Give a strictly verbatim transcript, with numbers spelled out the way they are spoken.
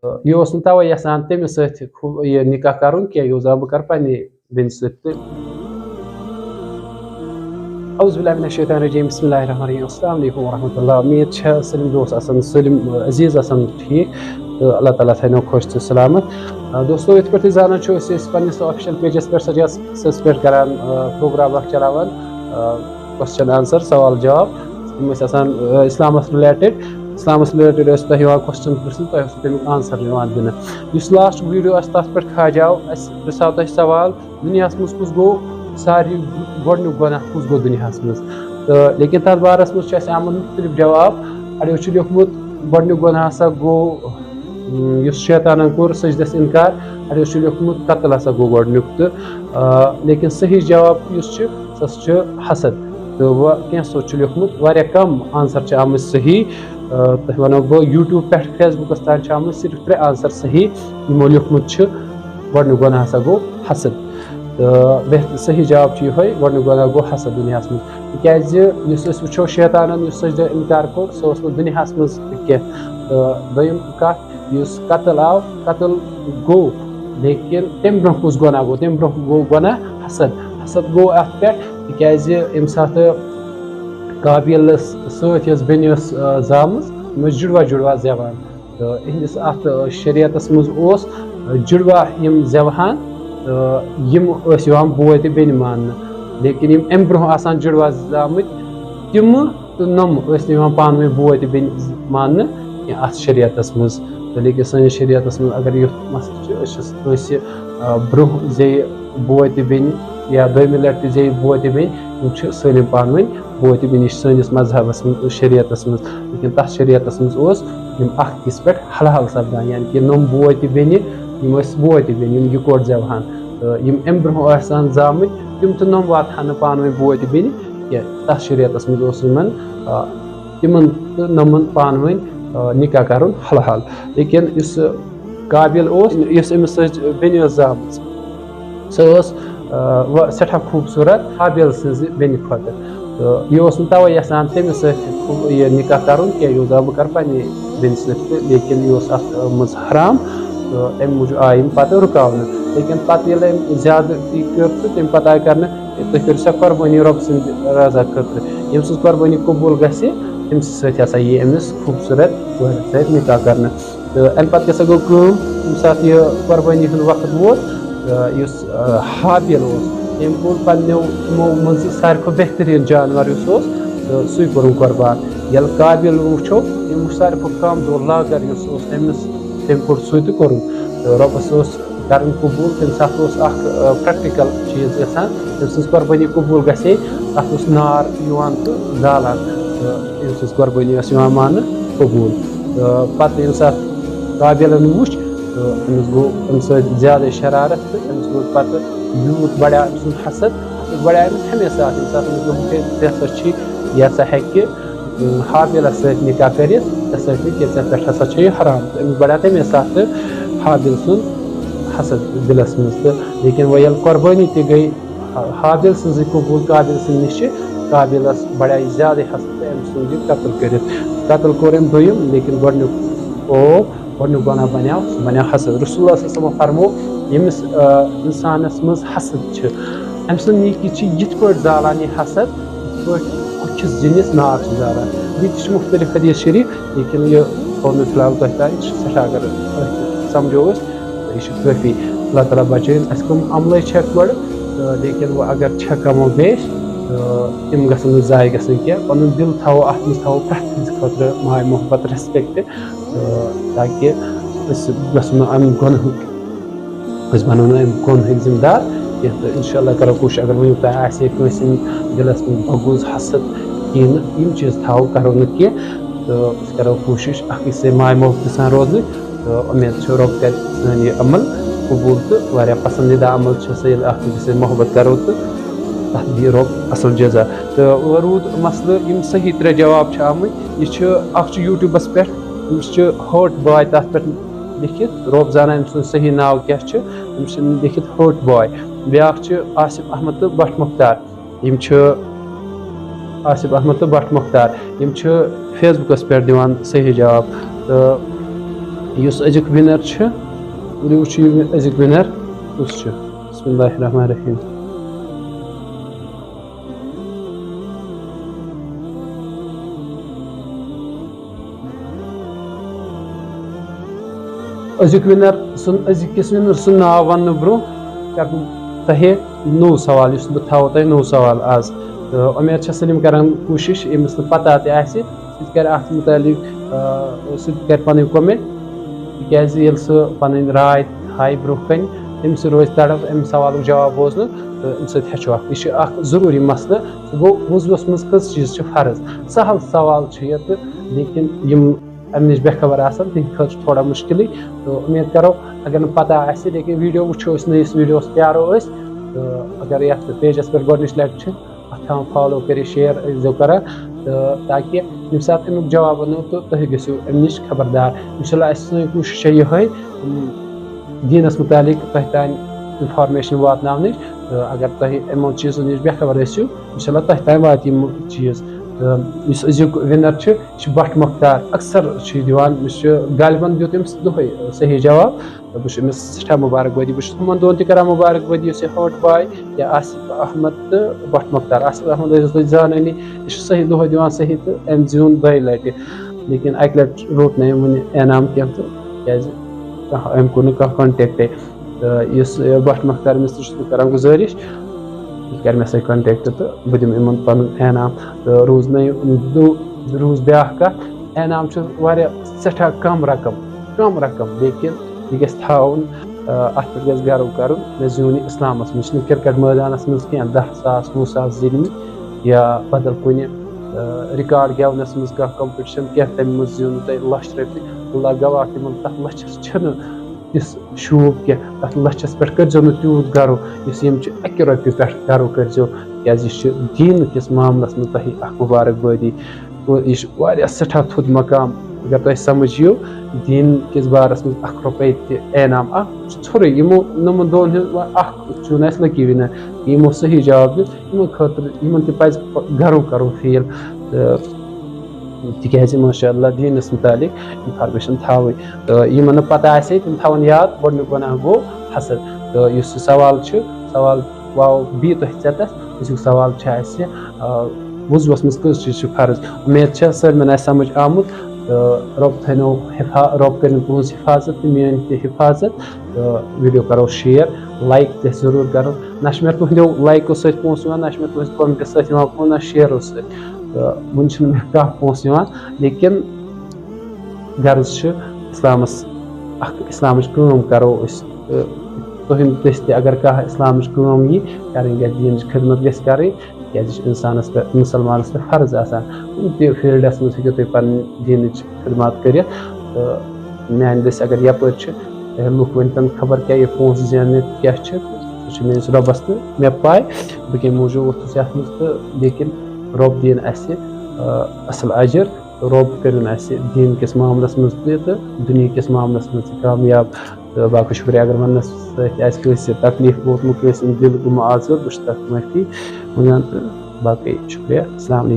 تہٕ یہِ اوس نہٕ تَوَے یَژھان تٔمِس سۭتۍ خو- یہِ نِکاح کَرُن کینٛہہ، یہِ اوس دَپان بہٕ کَرٕ پنٛنہِ بیٚنہِ سۭتۍ تہٕ۔ اعوذ باللہ من الشیطان الرجیم، بسم اللہ الرحمن الرحیم، السلام علیکم ورحمۃ اللہ۔ امید چھےٚ سٲلِم دوست آسَن، سٲلِم عزیٖز آسَن ٹھیٖک تہٕ اللہ تعالیٰ تھاینو خۄش تہٕ سلامت۔ آ، دوستو، یِتھ پٲٹھۍ تُہۍ زانان چھِو، أسۍ ٲسۍ پنٛنِس آفیشل پیجَس پٮ۪ٹھ سجاس سَس پٮ۪ٹھ کَران، آ، پروگرام اَکھ چلاوان، آ، کوسچن آنسر، سوال جواب۔ یِم ٲسۍ آسان، آ، اِسلامَس رِلیٹڈ۔ اِسلامَس رِلیٹڈ ٲسۍ تۄہہِ یِوان کوسچن پرٛژھنہٕ، تۄہہِ اوسوُ تَمیُک آنسر یِوان دِنہٕ۔ یُس لاسٹ ویٖڈیو اَسہِ تَتھ پٮ۪ٹھ کھاجاو، اَسہِ پرٛژھاو تۄہہِ سوال، دُنیاہَس منٛز کُس گوٚو ساروی گۄڈٕنیُک گۄناہ، کُس گوٚو دُنیاہَس منٛز؟ تہٕ لیکن تَتھ بارَس منٛز چھُ اَسہِ آمُت مُختٔلِف جواب۔ اَڑیو چھُ لیوٗکھمُت، گۄڈٕنیُک گۄناہ ہسا گوٚو، اُم، یُس شیطانَن کوٚر سجدَس اِنکار، اَڑیو چھُ لیوٗکھمُت، قتل ہسا گوٚو گۄڈٕنیُک۔ تہٕ، آ، لیکن صحیح جواب یُس چھُ، سُہ ہسا چھُ حسد۔ تہٕ وۄنۍ کینٛژھو چھُ لیوٗکھمُت، واریاہ کم آنسر چھِ آمٕتۍ صحیح۔ آ، تۄہہِ وَنو بہٕ، یوٗٹیوب پٮ۪ٹھ فیس بُکَس تام چھِ آمٕتۍ صرف ترٛےٚ آنسر صحیح۔ یِمو لیوٗکھمُت چھُ، گۄڈٕنیُک گۄناہ ہسا گوٚو حسد۔ تہٕ بہتر صحیح جواب چھُ یِہوٚے، گۄڈٕنیُک گۄناہ گوٚو حسد دُنیاہَس منٛز۔ تِکیٛازِ یُس أسۍ وٕچھو، شیطانَن یُس سجدٕ اِنکار کوٚر، سُہ اوس نہٕ دُنیاہَس منٛز کینٛہہ۔ تہٕ دوٚیِم کَتھ، یُس قتل آو، قتل گوٚو، لیکن تَمہِ برٛونٛہہ کُس گۄناہ گوٚو؟ تَمہِ برٛونٛہہ گوٚو گۄناہ حسد۔ حسد گوٚو اَتھ پٮ۪ٹھ، تِکیٛازِ ییٚمہِ ساتہٕ قابیلَس سۭتۍ یۄس بیٚنہِ ٲس، آ، زامٕژ، یِم ٲسۍ جُڑوا جُڑوا زٮ۪وان۔ تہٕ یِہِنٛدِس اَتھ، آ، شریعتَس منٛز اوس، آ، جُڑوا یِم زٮ۪وہان، تہٕ یِم ٲسۍ یِوان بوے تہٕ بیٚنہِ ماننہٕ۔ لیکن یِم اَمہِ برٛونٛہہ آسان جُڑوا زامٕتۍ، تِمہٕ تہٕ نۄم ٲسۍ نہٕ یِوان پانہٕ ؤنۍ بوے تہٕ بیٚنہِ ماننہٕ کینٛہہ اَتھ شریعتَس منٛز۔ تہٕ لیکن سٲنِس شریعتَس منٛز اگر یُتھ مسلہٕ چھُ، أسۍ چھِ کٲنٛسہِ، آ، برٛونٛہہ زیٚیہِ بوے تہٕ بیٚنہِ یا دوٚیمہِ لَٹہِ تہِ زیٚیہِ بوے تہٕ بیٚنہِ، یِم چھِ سٲلِم پانہٕ ؤنۍ بوے تہٕ بیٚنہِ۔ یہِ چھِ سٲنِس مذہبَس منٛز، شریعتَس منٛز۔ لیکن تَتھ شریعتَس منٛز اوس یِم اَکھ أکِس پٮ۪ٹھ حلال سَپدان، یعنی کہِ نۄم بوے تہٕ بیٚنہِ، یِم ٲسۍ بوے تہٕ بیٚنہِ، یِم یِکوَٹہٕ زٮ۪وہَن۔ تہٕ یِم اَمہِ برٛونٛہہ ٲسۍ آسان زامٕتۍ، تِم تہِ نۄم واتہٕ ہَن نہٕ پانہٕ ؤنۍ بوے تہٕ بیٚنہِ کینٛہہ۔ تَتھ شریعتَس منٛز اوس یِمَن، آ، تِمَن تہٕ نۄمَن پانہٕ ؤنۍ، آ، نِکاح کَرُن حلال۔ لیکن یُس، آ، قابیل اوس، یُس أمِس سۭتۍ بیٚنہِ ٲس زامٕژ، سۄ ٲس، آ، وا-، سٮ۪ٹھاہ خوٗبصوٗرت قابیل سٕنٛزِ بیٚنہِ کھۄتہٕ۔ تہٕ یہِ اوس نہٕ تَوَے یَژھان تٔمِس سۭتۍ یہِ نِکاح کَرُن کینٛہہ، یہِ اوس دَپان بہٕ کَرٕ پنٛنہِ بیٚنہِ سۭتۍ تہٕ، لیکن یہِ اوس اَتھ، آ، منٛز حرام، تہٕ اَمہِ موٗجوٗب آے یِم پَتہٕ رُکاونہٕ۔ لیکن پَتہٕ ییٚلہِ أمۍ زیادٕ تی کٔر تہٕ تَمہِ پَتہٕ آے کَرنہٕ، تُہۍ کٔرِو سا قۄربٲنی رۄب سٕنٛدِ رضا خٲطرٕ۔ ییٚمہِ سٕنٛز قۄربٲنی قبوٗل گژھِ، تٔمۍ سٕنٛدِ سۭتۍ ہسا یی أمِس خوٗبصوٗرت کورِ سۭتۍ نِکاح کَرنہٕ۔ تہٕ اَمہِ پَتہٕ کیٛاہ سا گوٚو کٲم، ییٚمہِ ساتہٕ یہِ قۄربٲنی ہُنٛد وقت ووت، تہٕ یُس، آ، حابیل اوس، تٔمۍ کوٚر پنٛنیو یِمو منٛزٕ ساروی کھۄتہٕ بہتریٖن جانوَر یُس اوس، تہٕ سُے کوٚرُن قۄربان۔ ییٚلہِ قابیل وٕچھو، تٔمۍ وٕچھ ساروی کھۄتہٕ کَم دۄہ لاگر یُس اوس أمِس، تٔمۍ کوٚر سُے تہٕ کوٚرُن۔ تہٕ رۄبَس اوس کَرٕنۍ قبوٗل، تَمہِ ساتہٕ اوس اَکھ، آ، پرٛٮ۪کٹِکَل چیٖز گژھان، تٔمۍ سٕنٛز قۄربٲنی قبوٗل گژھِ ہے، تَتھ اوس نار یِوان تہٕ زالان، تہٕ تٔمۍ سٕنٛز قۄربٲنی ٲس یِوان ماننہٕ قبوٗل۔ تہٕ پَتہٕ ییٚمہِ ساتہٕ قابیلَن وُچھ، تہٕ أمِس گوٚو اَمہِ سۭتۍ زیادَے شرارت، تہٕ أمِس گوٚو پَتہٕ یوٗت بَڑیو أمۍ سُنٛد حسد، حسد بَڑیو أمِس ہمیشہِ ساتہٕ، ییٚمہِ ساتہٕ أمِس دوٚپُکھ ہے، ژےٚ ہسا چھی، اۭں، حابیلَس سۭتۍ نِکاح کٔرِتھ، ژےٚ سۭتۍ نہٕ کینٛہہ، ژےٚ پٮ۪ٹھ ہسا چھُ یہِ حرام۔ تہٕ أمِس بَڑیو تَمے ساتہٕ حابیل سُنٛد حسد دِلَس منٛز۔ تہٕ لیکن وۄنۍ ییٚلہِ قۄربٲنی تہِ گٔے حابیل سٕنٛزٕے قبوٗل قابیل سٕنٛدِ نِش، قابیلَس بَڑیو زیادَے حسد تہٕ أمۍ ژھُن یہِ قتل کٔرِتھ۔ قتل کوٚر أمۍ دوٚیِم، لیکن گۄڈٕنیُک او گۄڈٕنیُک گۄناہ بَنیو، سُہ بَنیو حسد۔ رسول اللہ صلی اللہ علیہ وسلم فرمو، ییٚمِس، آ، اِنسانَس منٛز حسد چھِ، أمۍ سٕنٛز نیکی چھِ یِتھ پٲٹھۍ زالان یہِ حسد، یِتھ پٲٹھۍ کُٹھِس زِنِس نار چھِ زالان۔ بیٚیہِ تہِ چھِ مُختٔلِف حدیٖث شریٖف، لیکن یہِ تھوٚو مےٚ فی الحال تۄہہِ تام، یہِ چھُ سٮ۪ٹھاہ اگر أتھۍ سَمجھو أسۍ، تہٕ یہِ چھُ کٲفی۔ اللہ تعالیٰ بَچٲیِن۔ اَسہِ کٕم عملٕے چھِ گۄڈٕ، تہٕ لیکن وۄنۍ اگر چھےٚ کَمو بیش، تہٕ تِم گژھن نہٕ ضایع گژھٕنۍ کینٛہہ۔ پَنُن دِل تھاوو اَتھ منٛز، تھاوو پرٛٮ۪تھ کٲنٛسہِ خٲطرٕ ماے محبت، ریسپیکٹ، تہٕ تاکہِ أسۍ گژھو نہٕ اَمہِ گۄنہُک، أسۍ بَنو نہٕ اَمہِ گۄنہٕکۍ ذِمہٕ دار کینٛہہ۔ تہٕ اِنشاء اللہ کَرو کوٗشِش، اگر وٕنیُک تام آسہِ ہے کٲنٛسہِ ہِنٛدۍ دِلَس منٛز بغض، حسد، کینٛہہ، یِم چیٖز تھاوو، کَرو نہٕ کینٛہہ۔ تہٕ أسۍ کَرو کوٗشِش اَکھ أکِس سۭتۍ ماے محبت سان روزنٕچ۔ تہٕ اُمید چھِ رۄب کَرِ سٲنۍ یہِ عمل قبوٗل، تہٕ واریاہ پَسنٛدیٖدہ عمل چھِ سُہ، ییٚلہِ اَکھ أکِس سۭتۍ محبت کَرو تہٕ تَتھ دِیہِ رۄب اَصٕل جزا۔ تہٕ وۄنۍ روٗد مسلہٕ، یِم صحیح ترٛےٚ جواب چھِ آمٕتۍ۔ یہِ چھُ، اَکھ چھُ یوٗٹیوٗبَس پٮ۪ٹھ، أمِس چھُ ہٲٹ باے تَتھ پٮ۪ٹھ لیکھِتھ، رۄب زانان أمۍ سُنٛد صحیح ناو کیٛاہ چھُ، أمِس چھِ لیکھِتھ ہٲٹ باے۔ بیٛاکھ چھُ آصف احمد تہٕ بٹ مختار، یِم چھِ آصف احمد تہٕ بٹ مختار، یِم چھِ فیس بُکَس پٮ۪ٹھ دِوان صحیح جواب۔ تہٕ یُس أزیُک وِنَر چھُ، ؤلِو وٕچھِو یہِ أزیُک وِنَر کُس چھُ۔ بسم اللہ الرحمن الرحیم۔ أزیُک وِنَر سُنٛد، أزیُک کِس وِنَر سُنٛد ناو وَننہٕ برٛونٛہہ کَرٕ بہٕ تۄہہِ نوٚو سوال، یُس بہٕ تھاوو تۄہہِ نوٚو سوال آز۔ تہٕ اُمید چھےٚ سٲلِم کَرَن کوٗشِش، ییٚمِس نہٕ پَتہ تہِ آسہِ، سُہ تہِ کَرِ اَتھ مُتعلِق، آ، سُہ تہِ کَرِ پَنٕنۍ comment، تِکیٛازِ ییٚلہِ سُہ پَنٕنۍ راے تھایہِ برٛونٛہہ کَنہِ، تٔمِس روزِ تڑپھ اَمہِ سوالُک جواب بوزنُک، تہٕ اَمہِ سۭتۍ ہیٚچھو اَکھ۔ یہِ چھُ اَکھ ضروٗری مسلہٕ، گوٚو وضوٗوَس منٛز کٔژ چیٖز چھِ فرض؟ سہل سوال چھُ یہِ، تہٕ لیکن یِم اَمہِ نِش بے خبر آسَن، تِہِنٛدِ خٲطرٕ چھُ تھوڑا مُشکِلٕے۔ تہٕ اُمید کَرو، اگر نہٕ پَتہ آسہِ، لیکن video وٕچھو أسۍ، نٔیِس videoس پیارو أسۍ۔ تہٕ اگر یَتھ pageس پٮ۪ٹھ گۄڈٕنِچ لَٹہِ چھِ، اَتھ تھاوان follow کٔرِتھ، share ٲسۍزیو کَران، تہٕ تاکہِ ییٚمہِ ساتہٕ اَمیُک جواب وَنو، تہٕ تُہۍ گٔژھِو اَمہِ نِش خبردار۔ اِنشاءاللہ، اَسہِ سٲنۍ کوٗشِش چھےٚ یِہوٚے، اَم، دیٖنَس مُتعلِق تۄہہِ تام information واتناونٕچ۔ تہٕ اگر تۄہہِ یِمو چیٖزو نِش بے خبر ٲسِو، اِنشاءاللہ، تۄہہِ تام واتہِ یِم چیٖز۔ تہٕ یُس أزیُک winner چھُ، یہِ چھُ بٹ مۄختار۔ اکثر چھُ یہِ دِوان، مےٚ چھُ غالباً دیُت أمِس دۄہَے صحیح جواب۔ تہٕ بہٕ چھُس أمِس سٮ۪ٹھاہ مُبارک بٲدی۔ بہٕ چھُس تِمَن دۄن تہِ کَران مُبارک بٲدی، یُس یہِ ہاٹ باے یا آصف احمد تہٕ بٹ مۄختار۔ آصف احمد ٲسِو تُہۍ زانٲنی، یہِ چھُ صحیح دۄہَے دِوان صحیح، تہٕ أمۍ زیوٗن دۄیہِ لَٹہِ۔ لیکن اَکہِ لَٹہِ روٚٹ نہٕ أمۍ وٕنہِ انعام کینٛہہ، تہٕ کیٛازِ کانٛہہ، أمۍ کوٚر نہٕ کانٛہہ contactے۔ تہٕ یُس، یہِ بٹ مۄختار، أمِس تہِ چھُس بہٕ کَران گُزٲرِش، یہِ کَرِ مےٚ سۭتۍ contact تہٕ بہٕ دِمہٕ یِمَن پَنُن انعام۔ تہٕ روٗز نٔے، دو-، روٗز بیٛاکھ کَتھ، انعام چھُ واریاہ سٮ۪ٹھاہ کَم رقم، کَم رقم، لیکن یہِ گژھِ تھاوُن، آ، اَتھ پٮ۪ٹھ گژھِ گرو کَرُن، مےٚ زیوٗن یہِ اِسلامَس منٛز، چھِنہٕ cricket مٲدانَس منٛز کینٛہہ، دَہ ساس، وُہ ساس زیٖنمٕتۍ یا بدل کُنہِ، آ، record گٮ۪ونَس منٛز کانٛہہ competition کینٛہہ، تَمہِ منٛز زیوٗن تۄہہِ لَچھ رۄپیہِ۔ اللہ گواہ، تِمَن تَتھ لَچھَس چھِنہٕ تِژھ شوٗب کینٛہہ، تَتھ لَچھَس پٮ۪ٹھ کٔرۍزیو نہٕ تیوٗت گرو، یُس ییٚمہِ چہِ اَکہِ رۄپیہِ پٮ۪ٹھ گرو کٔرۍزیو، کیٛازِ یہِ چھِ دیٖنہٕ کِس معاملَس منٛز تۄہہِ اَکھ مُبارک بٲدی۔ اور یہِ چھُ واریاہ سٮ۪ٹھاہ تھوٚد مقام۔ اگر تۄہہِ سمجھ یِیو، دیٖن کِس بارس منٛز اکھ رۄپے تہِ انعام، اکھ چھُ ژھوٚرُے، یِمو، یِمن دۄن ہُنٛد وۄنۍ اکھ چوٗن آسہِ lucky winner، یِمو صحیح جواب دیُت، یِمن خٲطرٕ، یِمن تہِ پزِ گرو کرُن feel۔ تہٕ تِکیازِ ماشاء اللہ دیٖنس مُتعلق information تھاوٕنۍ۔ تہٕ یِمن نہٕ پتہ آسہِ ہے، تِم تھاوَن یاد، گۄڈٕنیُک گۄناہ گوٚو حسد۔ تہٕ یُس یہِ سوال چھُ، سوال واو بی تۄہہِ ژےٚ تَس۔ أزیُک سوال چھُ اَسہِ، آ، وضوٗوَس منٛز کٔژ چیٖز چھِ فرض؟ اُمید چھےٚ سٲلمَن آسہِ سَمٕجھ آمُت۔ تہٕ رۄب تھٲینو حفا-، رۄب کٔرِنۍ تُہٕنٛز حفاظت تہٕ میٛٲنۍ تہِ حفاظت۔ تہٕ video کَرو share، like تہِ ضروٗر کَرُن۔ نہ چھُ مےٚ تُہٕنٛدیو لایکو سۭتۍ پونٛسہٕ یِوان، نہ چھُ مےٚ تُہٕنٛزِ comments سۭتۍ یِوان پونٛسہٕ، نہ shareو سۭتۍ۔ تہٕ وٕنہِ چھُنہٕ مےٚ کانٛہہ پونٛسہٕ یِوان، لیکن غرض چھُ اِسلامَس، اَکھ اِسلامٕچ کٲم کَرو أسۍ۔ تہٕ تُہٕنٛدِ دٔسۍ تہِ اگر کانٛہہ اِسلامٕچ کٲم یی کَرٕنۍ گژھِ، دیٖنٕچ خدمت گژھِ کَرٕنۍ، کیٛازِ یہِ چھُ اِنسانَس پٮ۪ٹھ، مُسلمانَس پٮ۪ٹھ فرض آسان۔ کُنہِ تہِ fieldَس منٛز ہیٚکِو تُہۍ پَنٕنۍ دیٖنٕچ خدمات کٔرِتھ۔ تہٕ میٛانہِ دٔسۍ اگر یَپٲرۍ چھِ، چاہے لُکھ ؤنۍتَن خبر کیٛاہ، یہِ پونٛسہٕ زیننہِ کیٛاہ چھِ، سُہ چھُ میٛٲنِس رۄبَس تہٕ مےٚ پَے، بہٕ کَمہِ موٗجوٗب ووٚتھُس یَتھ منٛز۔ تہٕ لیکن رۄب دِیِن اَسہِ، آ، اَصٕل اَجِر۔ رۄب کٔرِن اَسہِ دیٖن کِس معاملَس منٛز تہِ تہٕ دُنیا کِس معاملَس منٛز تہِ کامیاب۔ تہٕ باقٕے شُکریہ اگر وَننَس سۭتۍ آسہِ کٲنٛسہِ تکلیٖف ووتمُت، کٲنٛسہِ ہُنٛد دِل گوٚمُت آزٲد، بہٕ چھُس تَتھ معٲفی منٛگان۔ تہٕ باقٕے شُکریہ، السلام علیکم۔